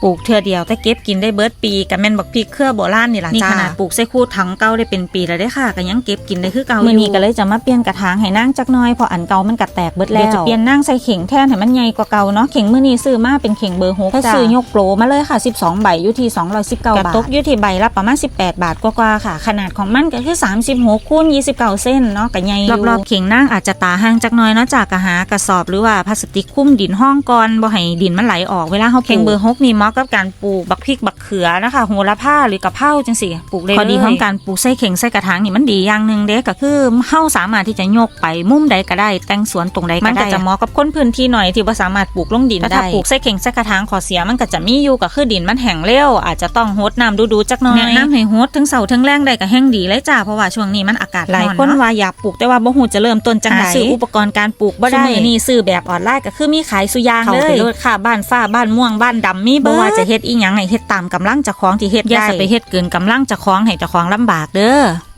ປູກເທື່ອດຽວແຕ່ເກັບກິນໄດ້ເບິດປີ ກໍແມ່ນບັກພິກເຄືອໂບລານນີ້ລະ ນີ້ຂະໜາດປູກໃສ່ຄູຖັງເກົ່າໄດ້ເປັນປີແລ້ວເດ້ຄ່ະ ກໍຍັງເກັບກິນໄດ້ຄືເກົ່າຢູ່. ມື້ນີ້ກໍເລີຍຈະມາປ່ຽນກະຖາງໃຫ້ນາງຈັກໜ່ອຍ ເພາະອັນເກົ່າມັນກໍແຕກເບິດແລ້ວ. ດຽວຈະປ່ຽນນາງໃສ່ເຂ່ງແທນໃຫ້ມັນໃຫຍ່ກວ່າເກົ່າເນາະ. ເຂ່ງມື້ນີ້ຊື້ມາເປັນເຂ່ງເບີຫົກ ຖ້າຊື້ຍົກໂປມາເລີຍຄ່ະ ສິບສອງໃບ ຢູ່ທີ່ສອງຮ້ອຍສິບເກົ້າບາດ ກໍຕົກຢູ່ທີ່ໃບລະປະມານສິບແປດບາດກວ່າໆຄ່ະ. ຂະໜາດຂອງມັນກໍຄືສາມສິບຫົກຄູນຊາວເຊັນເນາະ ກໍໃຫຍ່ຢູ່. ລອບໆເຂ່ງນາງອາດຈະຕາຫ່າງຈັກໜ່ອຍເນາະ ຈາກກະຫາກະສອບ ຫຼືວ່າພລາສຕິກຄຸມດິນຮອງກ່ອນ ບໍ່ໃຫ້ດິນມັນໄຫຼອອກເວລາເຮົາປູກ. ເຂ່ງເບີຫົກນີ້ເໝາະກັບການປູກບັກພິກບັກເຂືອນະຄະ ໂຫລະພາ ຫຼືກະເພົາຈັ່ງຊີ້ ປູກໄດ້ເລີຍ. ຂໍ້ດີຂອງການປູກໃສ່ເຂ່ງໃສ່ກະຖາງນີ້ມັນດີຢ່າງໜຶ່ງເດ້ ກໍຄືເຮົາສາມາດທີ່ຈະຍົກໄປມຸມໃດກໍໄດ້ ແຕ່ງສວນຕົງໃດກໍໄດ້ ມັນກໍຈະເໝາະກັບຄົນພື້ນທີ່ໜ້ອຍທີ່ບໍ່ສາມາດປູກລົງດິນໄດ້. ແຕ່ຖ້າປູກໃສ່ເຂ່ງໃສ່ກະຖາງ ຂໍ້ເສຍມັນກໍຈະມີຢູ່ ກໍຄືດິນມັນແຫ້ງເລັວ ອາດຈະຕ້ອງຫົດນ້ຳດູໆຈັກໜ້ອຍ. ແນະນຳໃຫ້ຫົດເຖິງເຊົ້າເຖິງແລງໄດ້ກໍແຮ່ງດີເລີຍຈ້າ ເພາະວ່າຊ່ວງນີ້ມັນອາກາດຮ້ອນເນາະ. ຫຼາຍຄົນວ່າຢາກປູກ ແຕ່ວ່າບໍ່ຮູ້ຈະເລີ່ມຕົ້ນຈັ່ງໃດ ຫາຊື້ອຸປະກອນການປູກບໍ່ໄດ້. ຊຸມມື້ນີ້ຊື້ແບບອອນລາຍກໍຄືມີຂາຍສູ່ຢ່າງເລີຍ ເຂົ້າໄປໂລດຄ່ະ ບ້ານຟ້າ ບ້ານມ່ວງ ບ້ານດຳ ມີເບິດ. ບໍ່ວ່າຈະເຮັດອີ່ຫຍັງໃຫ້ເຮັດຕາມກຳລັງເຈົ້າຂອງທີ່ເຮັດໄດ້ ຢ່າໄປເຮັດເກີນກຳລັງເຈົ້າຂອງ ໃຫ້ເຈົ້າຂອງລຳບາກເດີ້.